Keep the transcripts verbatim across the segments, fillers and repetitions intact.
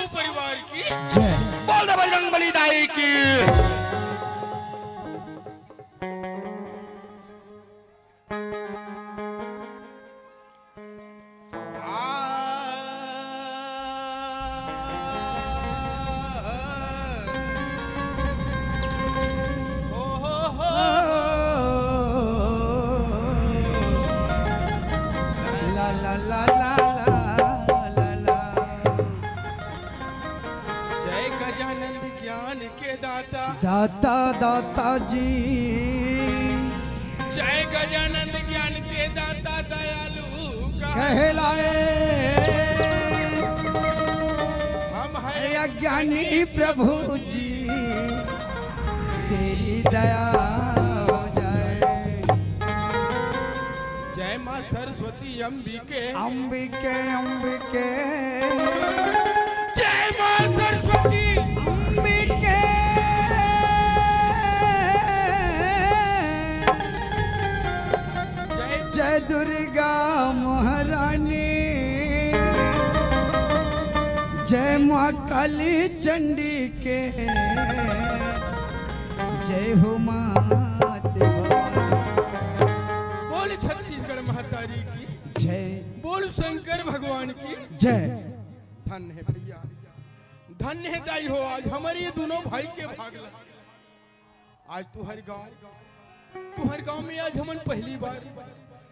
परिवार की। जय। बोल दे बजरंग बली दाई की। जय गजानंद ज्ञान के दाता। दाता, दाता जी। जय गजानंद ज्ञान के दाता दयालु का कहलाए। हम हैं अज्ञानी प्रभु जी, तेरी दया हो जाए। जय माँ सरस्वती अम्बिके। अम्बिके, अम्बिके। जय माँ सरस्वती। अम्बिके। जय जय दुर्गा महारानी, जय माँ काली चंडी के, जय हो माँ त्रिभुवन। बोल छत्तीसगढ़ महतारी की जय। बोल शंकर भगवान की जय। धन्य है भैया, धन्य है दाई हो, आज हमर ये दुनों भाई के भाग लगे। आज तुहर गांव, तुहर गांव में आज हमन पहली बार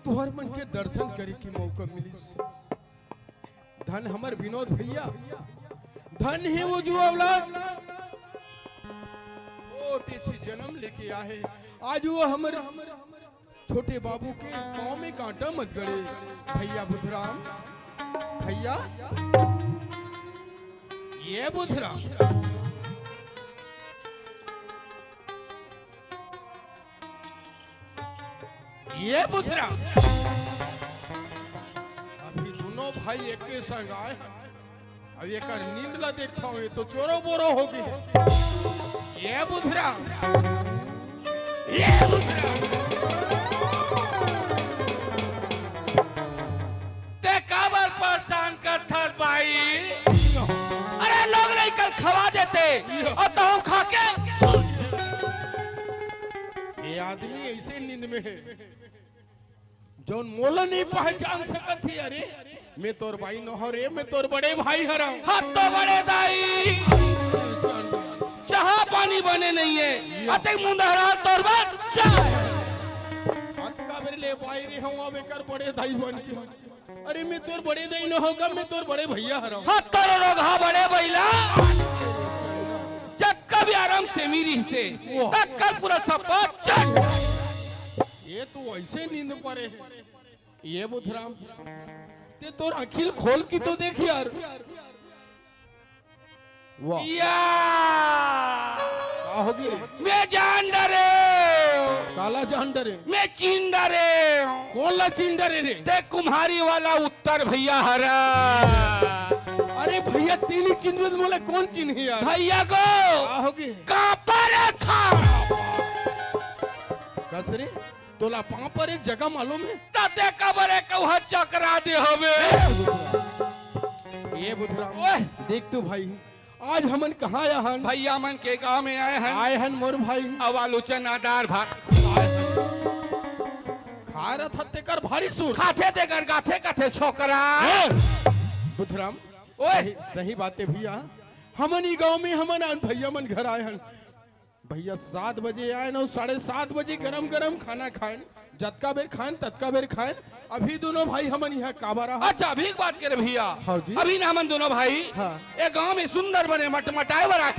तुहर मन के दर्शन करे के मौका मिलिस। धन हमर विनोद भैया, धन हे वो जुवा औलाद, छोटे से जन्म लेके आहे। आज वो हमर छोटे बाबू के पाँव में कांटा मत गड़े। भैया बुधराम, भैया, ये बुधराम, ये बुधराम, अभी दुनों भाई एक के संग आए हैं। अब एकर नींद ला देखथंव, ये तो चोरो बोरो हो गे। ये बुधराम, ये बुधराम, ते काबर परेशान करथस भाई? अरे लोग लइका ल खवा देते अउ तहूं खा के। ये आदमी ऐसे नींद में है। जौन मोला नहीं पहचान सकत ही, अरे, मैं तोर बाई नोहंव रे, मैं तोर बड़े भाई हरंव। हाँ तो बड़े दाई, चाहा पानी बने नहीं है, अतेक मुंदहरा तोर बच्चा। अतका बेर ले बाई रे हंव, अब एकर बड़े दाई बन के। अरे, मैं तोर बड़े दाई नोहंव गा, मैं तोर बड़े भैया हरंव। हाँ, तोर लोग हा बड़े बइला। जतका भी आराम से मिरी से, ततका पूरा सपा चट। ये तो ऐसे नींद परे है। ये बुधराम, ते तोर आँखी ल खोल के तो देख यार। वाह। या। का होगे? मैं जान डरेंव। काला जान डरे? मैं चिन डरेंव। कोन ला चिन डरे रे? ते कुम्हारी वाला उत्तर भैया हरस। अरे भैया, तेली चिन्हबे त मोला कोन चिन्ही यार? भैया को का होगे? कांपा रे था। कस रे? तोला पांव परे के जगह मालूम हे? त ते काबर ए कौहा चकरा दे हवे? ए बुधराम, ओए। देख तो भाई, आज हमन कहाँ आए हन? भैया मन के गांव में आए हन। आए हन मोर भाई। अउ आलू चना दार भात। खाए रथस तेकर भारी सुर। खाथे तेकर गाथे कथे छोकरा। ए, बुधराम, ओए। सही, सही बात हे भैया। हमन ई गांव में हमन आन भैया मन घर आए हन। भैया सात बजे आएन अउ साढ़े सात बजे गरम गरम खाना खाएन, जतका बेर खाएन ततका बेर खाएन। अभी दुनों भाई हमन इहाँ काबर आए हन? अच्छा, अभी के बात करे भैया। हाँ जी। अभी ना हमन दुनों भाई हाँ। ए गांव में सुंदर बने मटमटाए बर आए।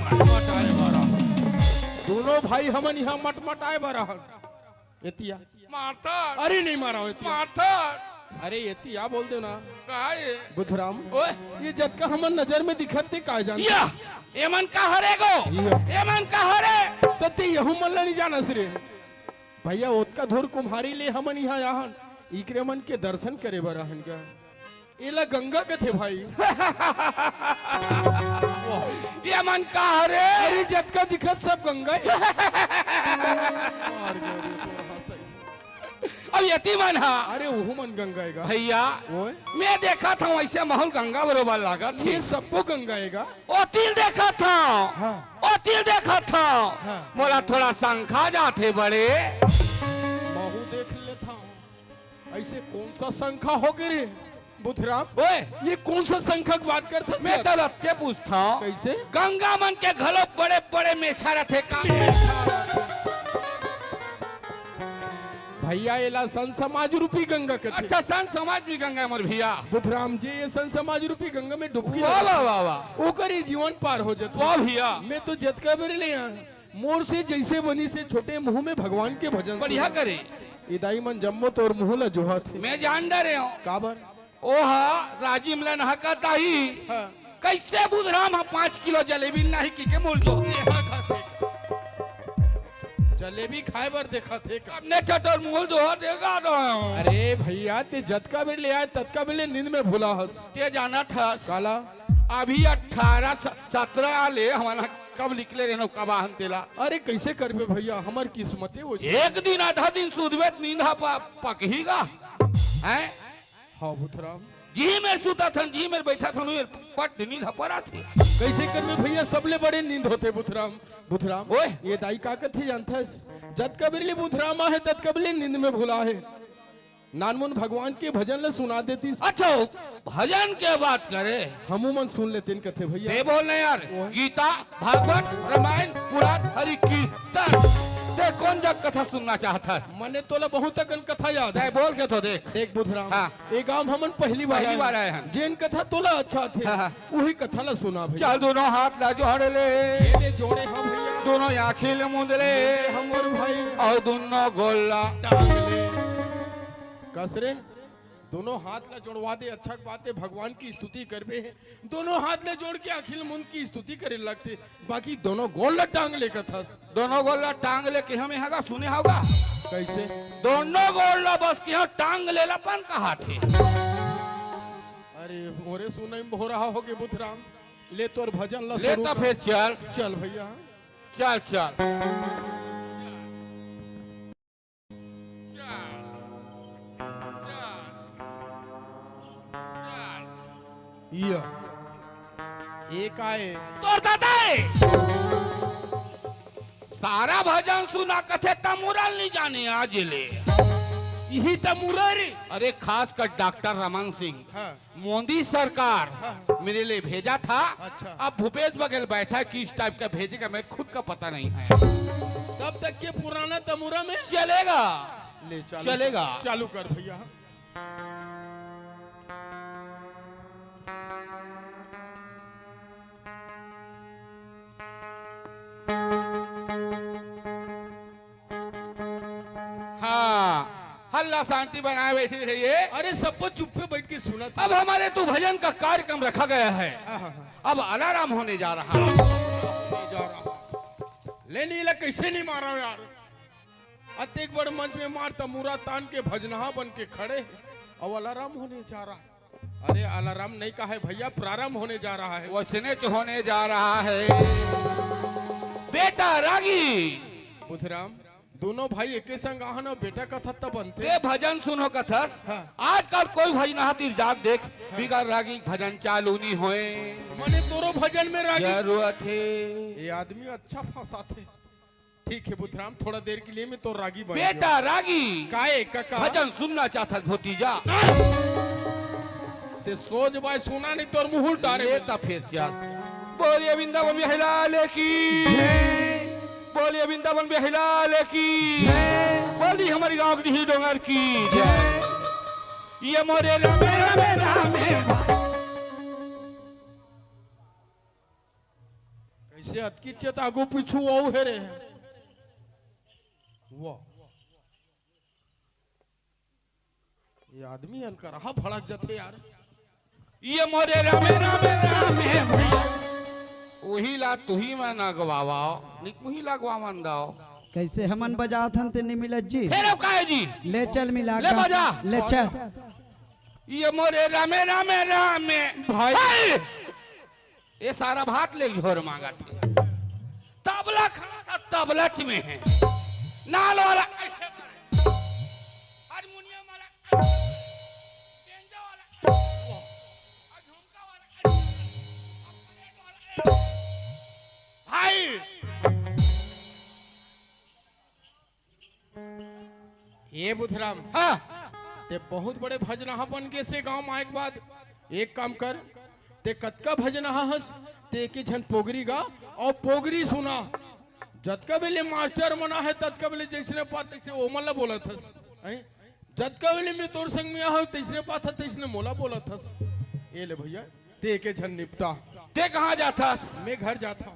दुनों भाई हमन इहाँ मटमटाए बर आए हन। एतिया। मारथस। अरे नहीं मारंव एतिया। मारथस। अरे एतिया बोल दे ना। काय? बुधराम। ओए। ये जतका हमर नजर में दिखत ते काय जानत? या, एमन का हरे गो? या। एमन का हरे? त ते यहू मन ला नहीं जानस रे। भैया ओतका धूर कुम्हारी ले हमन इहाँ आए हन। इकरे मन के दर्शन करे बर आए हन गा। एला गंगा कथे भाई। एमन का हरे? अरे जतका दिखत सब गंगा हे। मार गया रे तोर हंसई। अब यति मन हा। अरे, ओहू मन गंगा ए गा। भइया, ओए। मैं देखत हंव, अइसे महूं ल गंगा बरोबर लागत हे। ये सबो गंगा ए गा। ओती ल देखत हंव। हाँ। ओती ल देखत हंव। हाँ। मोला थोड़ा संखा जाथे बड़े। महूं देख लेत हंव। अइसे कोन सा संखा होगे रे? बुधराम, ओए। ये कोन सा संखा के बात करथस मैं यार? तो रख के पूछत हंव। कइसे? गंगा मन के घलो बड़े-बड़े मेछा रथे का? भइया, एला संत समाज रूपी गंगा कथे। अच्छा, संत समाज रूपी गंगा हे मोर भइया। बुधराम जी, ये संत समाज रूपी गंगा में डुबकी वाह, लगा। वाह, वाह, वाह। ओकर ही जीवन पार हो जाथे। वाह भइया। मैं तो जतका बेर ले आंव, मोर से जइसे बनिस हे छोटे, महूं में भगवान के भजन बढ़िया सुनंव। करे। ए दाई मन जम्मो तोर मुहूं ला जोहत हे। मैं जान डरे हंव। काबर? ओहा राजिम ला नहकत आही। हाँ। कइसे बुधराम ह पाँच किलो जलेबी नहीं कि के मुहूं ल जोहत हे? जलेबी खाय बर देखत हे का? अपने चटोर मुहूं ल जोहत हे का तो। अरे भइया, तें जतका बेर ले आय, ततका बेर ले नींद में भुला हस। तें जानत हस? काला? अभी अठारह स-, सत्रह ले हमन ह कब निकले रहेन, कब आहन तेला। अरे कइसे करबे भइया, हमर किस्मते वो। एक दिन आधा दिन सुतबे त नींद ह प-, पकही गा। हैं? हाँ बुधराम। जिही मेर सुतत हन, जिही मेर बइठत हन, उही मेर पट नींद ह परत हे। कइसे करबे भइया, सबले बड़े नींद होथे बुधराम। बुधराम, ओए। ये दाई का कथे जानथस? जतका बेर ले बुधराम आहे, ततका बेर ले नींद में भुला हे। नानमुन भगवान के भजन ल सुना देतिस। अच्छा, भजन के बात करे। हमू मन सुन लेतेन कथे भइया। तें बोल ना यार, ओए। गीता, भागवत, रामायण, पुराण, हरि कीर्तन। तें कोन जग कथा सुनना चाहत हस? मने तोला बहुत अकन कथा याद हे। तें बोल के तो देख। देख बुधराम, हाँ। ए गांव हमन पहली बार पहली आए बार हन। आए हन। जेन कथा तोला अच्छा आथे, हाँ, हाँ। उही कथा ला सुना भइया। चल, दोनों हाथ ला जोड़ ले। ये दे जोड़े हंव भइया। दोनों आँखी ल मूंद ले। ये हमर भाई। अउ दोनों गोड़ ला टांग ले। कस रे, दोनों हाथ ला जोड़वा दे, अच्छा के बात हे, भगवान की स्तुति करबे। दोनों हाथ ला जोड़ के आँखी ल मूंद के स्तुति करे लगथे, बाकी दोनों गोड़ ला टांग ले कथस। दोनों गोड़ ला टांग ले के हमें हगा सुने होगा। कइसे? दोनों गोड़ ला बस के यहाँ टांग ले ला अपन कहाथे। अरे, मोरे सुनई में बोर होगे बुधराम। ले तोर भजन ला ले शुरू त कर। फेर चल। चल भइया। चल, चल। या। ए का ए? तोर दादा ए। सारा भजन सुना कथे, तमुरा ल नइ जाने आज ले। इही तमुरा रे। अरे, खास कर डॉक्टर रमन सिंह। हाँ। मोदी सरकार हाँ। मेरे लिए भेजा था। अच्छा। अब भूपेश बघेल बैठा है, किस टाइप का भेजेगा, मेरे खुद का पता नहीं है। तब तक के पुराना तमुरा में चलेगा। ले, चालू चलेगा। कर, चालू कर भइया। हाँ, हल्ला शांति बनाए बैठे रहिए। अरे, सबको चुप्पे बैठ के सुनत। अब हमारे तो भजन का कार्यक्रम रखा गया है। आहा। अब अलाराम होने जा रहा है। जा रहा। ले नी ला, कइसे नइ मारा यार? अतेक बड़ मंच में मार तमुरा तान के भजनहा बन के खड़े हे, अउ अलाराम होने जा रहा है। अरे, अलाराम नहीं कहा है भइया, प्रारंभ होने जा रहा है। वइसने च होने जा रहा है। बेटा रागी। बुधराम, दोनों भाई एके संग आहन अउ बेटा कथस त बनथे। तें भजन सुनो कथस। हाँ। आजकल कोई भजनहा तीर जाके देख, हाँ। बिगर रागी भजन चालू नइ होय। मने तोरो भजन में रागी जरूरत हे। ये आदमी अच्छा फंसाथे। ठीक हे बुधराम, थोड़ा देर के लिए मैं तोर रागी बन बेटा गया। रागी। काए कका? भजन सुनना चाहत हस भतीजा? तें सोच बाय सुना नहीं, तोर मुहूं ल डारे ले में। त फेर चल। बोलिए वृंदावन बिहारी लाल की। जय। बोलिए वृंदावन बिहारी लाल की। जय। बोलिए हमर गांव के डीह डोंगर की। जय। ये मोरे रामे, रामे, रामे। कइसे अतकी चेत आगू पीछू अउ हे रे? वाह। ये आदमी हन करहा भड़क जाथे यार। ये मोरे रामे, रामे, रामे भइया। उही ला तुही मन अगवावव, निक मुही ला अगवावन दव। कइसे हमन बजात हन ते नइ मिलत जी? फेर अउ काहे जी? ले चल मिला ले गा। बजा। ले चल। ये मोरे रामे, रामे, रामे। भाई। हे! ये सारा भात ले झोर मांगत हे। तबला खड़ा था, तबलच में हे। नाल वाला ऐसे करे। आज भाई, ए बुधराम, हाँ। ते बहुत बड़े भजनहा बन गे से गांव म आए के बाद। एक काम कर, ते कतका भजनहा हस, ते एके झन पोगरी गा अउ पोगरी सुना। जतका बेले मास्टर मना है, ततका बेले जइसने पात तइसने ओमन ला बोलत हस, हैं? जतका बेले मैं तोर संग में आहूं, तइसने पात हस, तइसने मोला बोलत हस। ए ले भइया, ते एके झन निपटा। ते कहाँ जाथस? मैं घर जाथंव।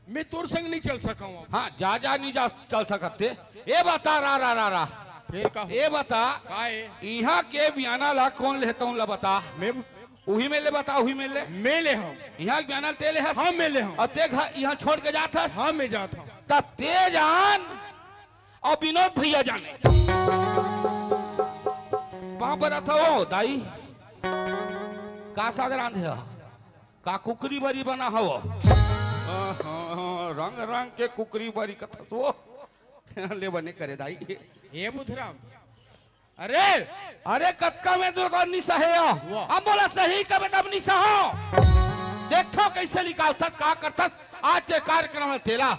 मैं तोर संग नइ चल सकंव अब। हाँ, जा, जा, नइ जा, चल सकत ते। ए बता, रा, रा, रा, रा। फेर का हो? ए बता, का ए? इहाँ के बियाना ला कोन लेहे तउन ला बता। मैं उही मेर ले बता, उही मेर ले। मैं लेहंव। इहाँ के बियाना ते लेहस। हाँ, मैं लेहंव। अउ ते घर इहाँ छोड़ के जाथस। हाँ, मैं जाथंव। त ते जान अउ विनोद भइया जाने। पाँव परत हंव ओ दाई। का साग रांधे हव? का कुकरी बरी बना हव? आहा, रंग रंग के कुकरी बरी कथस ओ। ले बने करे दाई। ए बुधराम, अरे, अरे कतका में तो कर नइ सहे हो। वाह। अब मोला सही कबे तब नइ सहो। देखथंव कइसे निकालथस, का करथस आज के कार्यक्रम में तेला।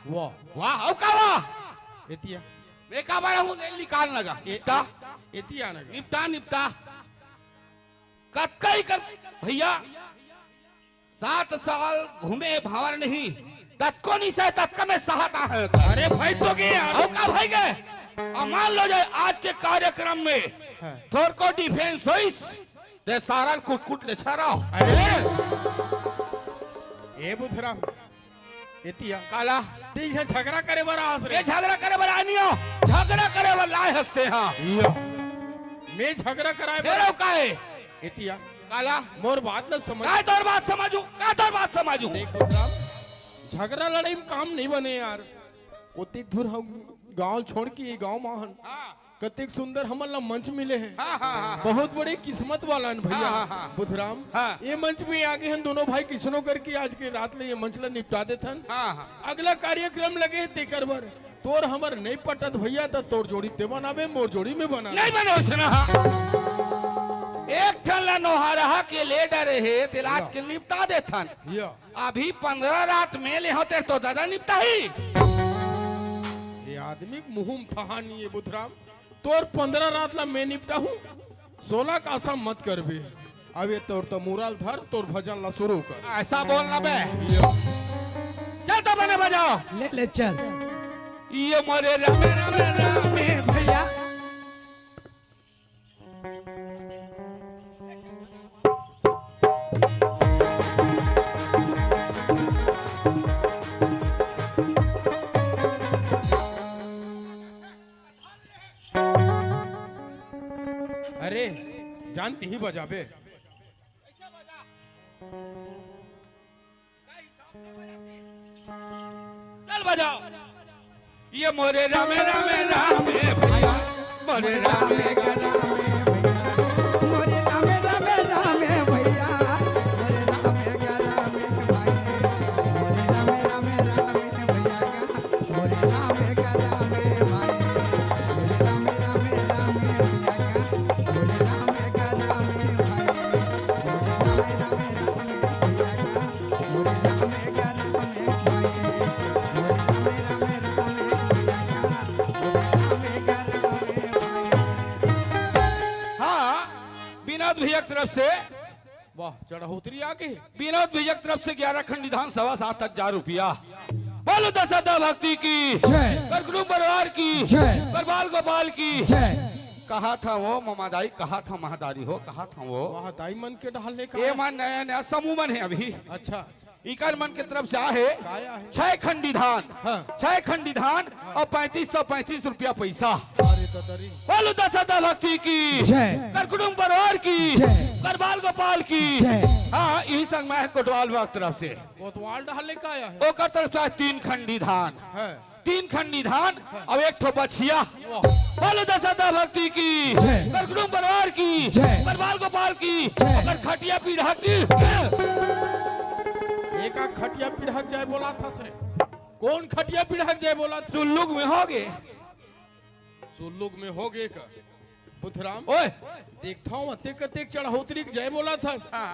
वाह। वाह, अउ का वाह? एतिया। मैं का बड़ा हूँ, ले निकाल लगा। ए-, निपटा। एतिया ना गा। निपटा, निपटा। कतका ही कर भइया, सात साल घूमे भांवर नहीं, ततको नइ सहे, ततका में सहत आहे। अरे भाई तो के यार। अउ का भाई के? अब मान लो जाए आज के कार्यक्रम में हाँ। थोरको डिफेंस होइस, ते सारा ल कुट कुट ले छराव। अरे ए बुधराम, एतिया। काला? ते इहाँ झगड़ा करे बर आस रे। ए झगड़ा करे बर आनी हो, झगड़ा करे बर लाए हस ते हा। इया। मैं झगड़ा कराए बर फेर अउ का हे? एतिया। काला? मोर बात न समझ। का तोर बात समझूं? का तोर बात समझूं? देख बुधराम, झगड़ा लड़ाई में काम नइ बने यार। ओतिक दूर हम गांव छोड़ के ये गांव म हन। हाँ। कतेक सुंदर हमन ला मंच मिले हे। हाँ, हाँ, हाँ, हाँ। बहुत बड़े किस्मत वाला हन भइया। हाँ, हाँ, हाँ। बुधराम, हाँ। ये मंच में आगे हन दोनों भाई, किसनो करके आज के रात ले ये मंच ला निपटा देथन। हाँ, हाँ। अगला कार्यक्रम लगे हे तेकर बर। तोर हमर नइ पटत भइया, त तोर जोड़ी ते बनाबे, मोर जोड़ी मैं बना। नइ बने ओइसना हा। एक ठन ला नोहरहा के ले डरे हे, तेला आज के निपटा देथन। या। अभी पंद्रह रात में ले होते तो दादा निपटाही। ये आदमी के मुंह म थहानी हे बुधराम। तोर पंद्रह रात ला मैं निपटाहूं, सोला का आसा मत करबे। अब ये तोर तो मुरल धर, तोर भजन ला शुरू कर। ऐसा बोलना बे। चल तो बने बजाओ। ले, ले चल। ये मोरे रामे, रामे, रामे भइया। अरे, जान तिही बजाबे। चल बजाओ। ये मोरे रामे, रामे, रामे भइया, मोरे रामे, रामे भइया। मोरे रामे, रामे, रामे भइया। मोरे रामे, रामे, रामे भाई। मोरे रामे, रामे, रामे भइया। मोरे रामे, रामे भाई। मोरे रामे, रामे, रामे भइया। मोरे रामे, रामे भाई। मोरे रामे, रामे, रामे भइया। हाँ, विनोद भैया की तरफ से, वाह, चढ़ोतरी आ गई। विनोद भैया की तरफ से ग्यारह खंडी धान, सवा सात हजार रुपया। बोलो दशरथ भक्ति की जय। कर कुटुंब परिवार की जय। कर बाल गोपाल की जय। कहा था वो ममादाई, कहा था महादारी हो, कहा था वो। वाह, दाई मन के डाल ले का ये है? मन नया नया समूह मन है अभी। अच्छा। इकर मन के तरफ से आहे का आहे? छह खंडी धान, हाँ। छह खंडी धान हाँ। और पैंतीस सौ पैंतीस रुपया पैसा। अरे ददरी। बोलो दशरथ भक्ति की जय। कर कुटुंब परिवार की जय। कर बाल गोपाल की जय। हाँ, यही संग मैं कोटवाल बाग तरफ से। कोतवाल डाल ले का आया है? ओकर तरफ से तीन खंडी धान। हाँ। तीन खंडी धान, हाँ। अब एक ठो बछिया। वाह। बोलो दशरथ भक्ति की, जय। कर कुटुंब परिवार की, जय। कर बाल गोपाल की, जय। कर खटिया पीढ़ा की। एका खटिया पीढ़ा के जय बोला था से। कौन खटिया पीढ़ा के जय बोला था? सुल्लुक में हो गे। सुल्लुक में हो गे का? बुधराम, ओए। देखथव अतेक अतेक चढ़ौतरी के जय बोलत हस। हाँ।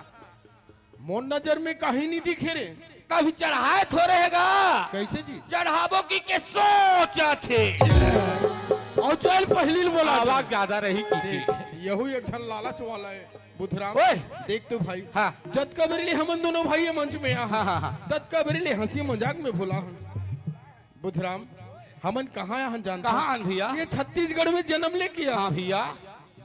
मोर नजर में काहीं नहीं दिखे रे। कभी चढ़ाए थोरे हे गा। कैसे जी? चढ़ाबो कहिके सोचत हे। अउ चल पहिली ल बोला आवाज ज्यादा रही कि देख, यहू एक झन लालच वाला हे। बुधराम, ओए। देख तो भाई। हाँ। जतका बेर ले हमन दोनों भाई ये मंच में आ, हाँ, हाँ, हाँ। ततका बेर ले हंसी मजाक में भुला हन। बुधराम, हमन कहाँ आए हन जानत हस? कहाँ आन भैया? ये छत्तीसगढ़ में जनम लेके आ। हाँ भैया।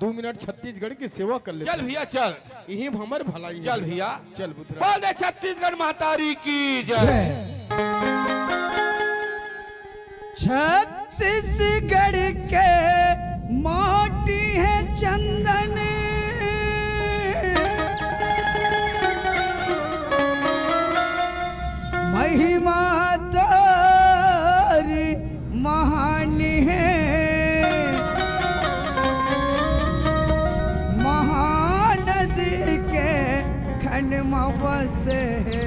दू मिनट छत्तीसगढ़ के सेवा कर लेथन। चल भैया, चल। इही हमर भलाई हे। चल भैया। चल बुधराम। बोल दे छत्तीसगढ़ महतारी की जय। जय। छत्तीसगढ़ के माटी हे चंदन, महिमा तोर महान हे। महानदी के खन म बसे हे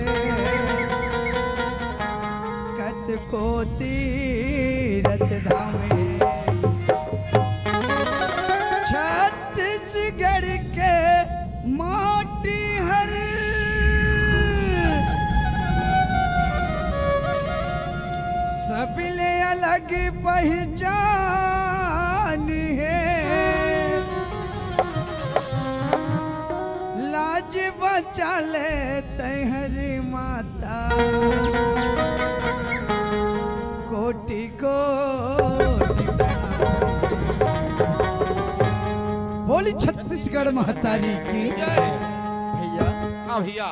कतको तीरथ धाम हे। छत्तीसगढ़ के माटी हर सबले अलग पहचान हे। लाज बचा ले तैं हर माता, कोटि कोटि प्रणाम। बोली छत्तीसगढ़ महतारी की। जय। भैया। हाँ भैया।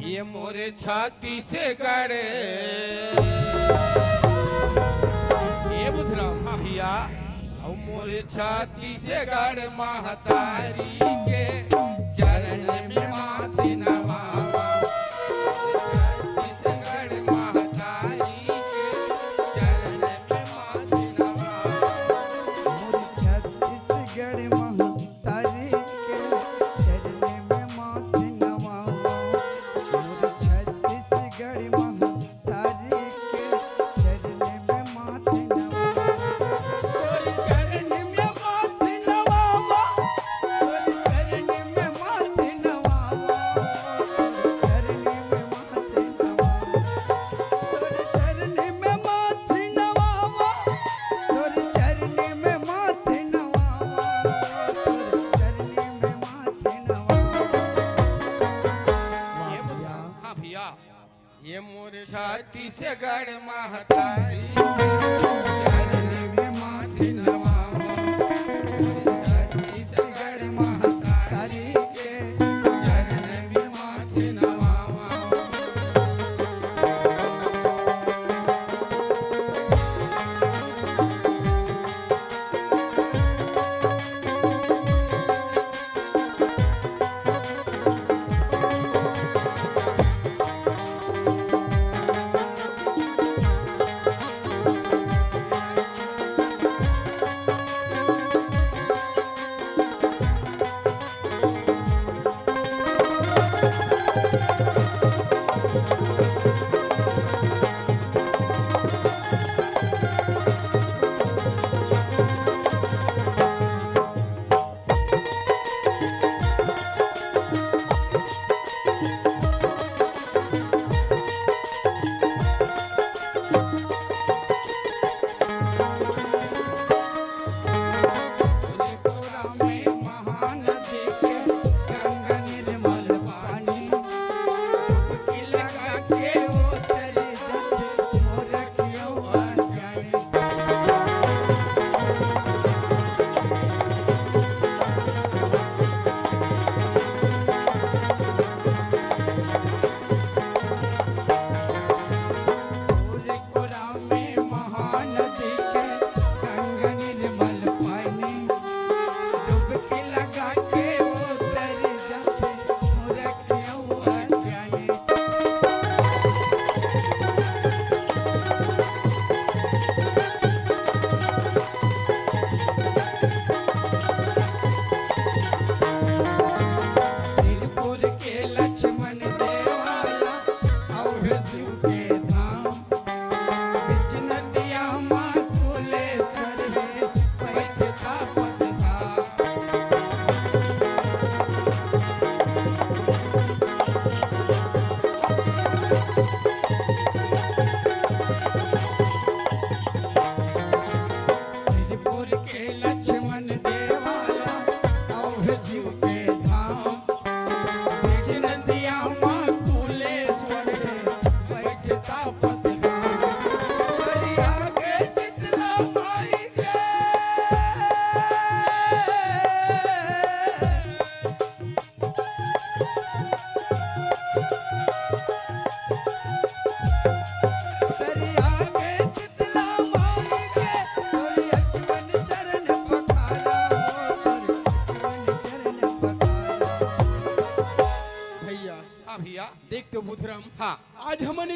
ये मोरे छत्तीसगढ़। ये बुधराम। हाँ भैया। अउ मोरे छत्तीसगढ़ महतारी के चरण में माथे नवावा। छत्तीसगढ़ महतारी के चरण में माथे नवावा। मोरे छत्तीसगढ़ महतारी के चरण में माथे नवावा। मोरे छत्तीसगढ़ महतारी के चरण में माथे नवावा। तोर चरण में माथे नवावा। तोर चरण में माथे नवावा। तोर चरण में माथे नवावा। तोर चरण में माथे नवावा। तोर चरण में माथे नवावा। तोर चरण में माथे नवावा। हाँ भैया। ये मोर छत्तीसगढ़ महतारी के चरण में माथे नवावा। छत्तीसगढ़ महतारी के चरण में माथे नवावा।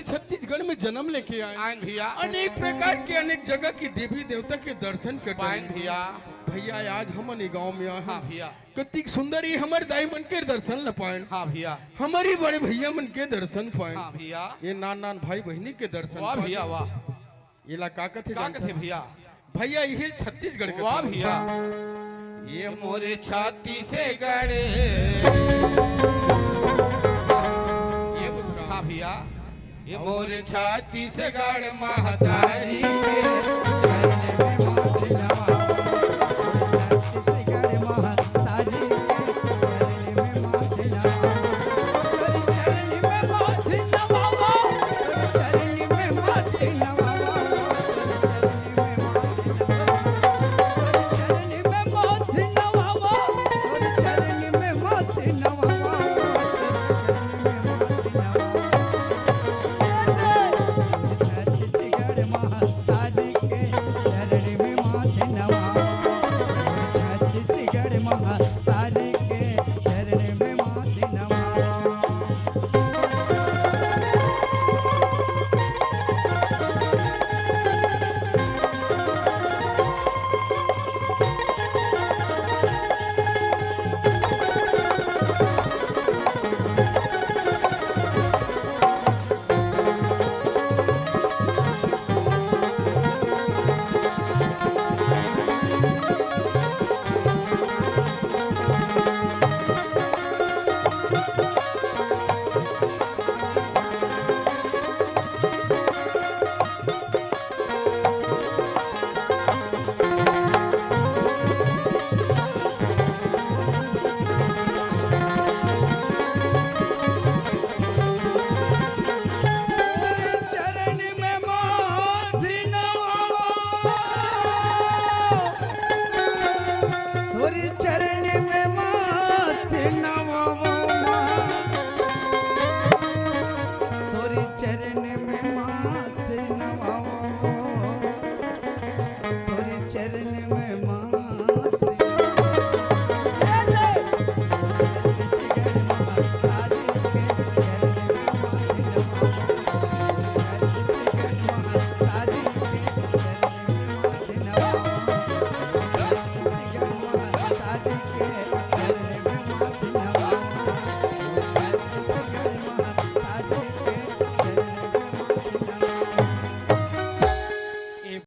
छत्तीसगढ़ में जन्म लेके आए। आयन भैया। अनेक प्रकार के, अनेक जगह की देवी देवता के दर्शन कर पायन भैया। भैया, आज हमन ये गांव में आए हाँ हैं। भैया। कतिक सुंदर ही हमर दाई मन के दर्शन ल पायन। हाँ भैया। हमर ही बड़े भैया मन के दर्शन पायन। हाँ भैया। ये नान नान भाई बहिनी के दर्शन वाह पायन। भैया वाह। एला का कथे का जानथस? कथे भैया? भैया, ये छत्तीसगढ़ के वाह तो। भैया। ये मोरे छत्तीसगढ़। ये पुत्र। हाँ भैया। ये मोरे छत्तीसगढ़ महतारी रे।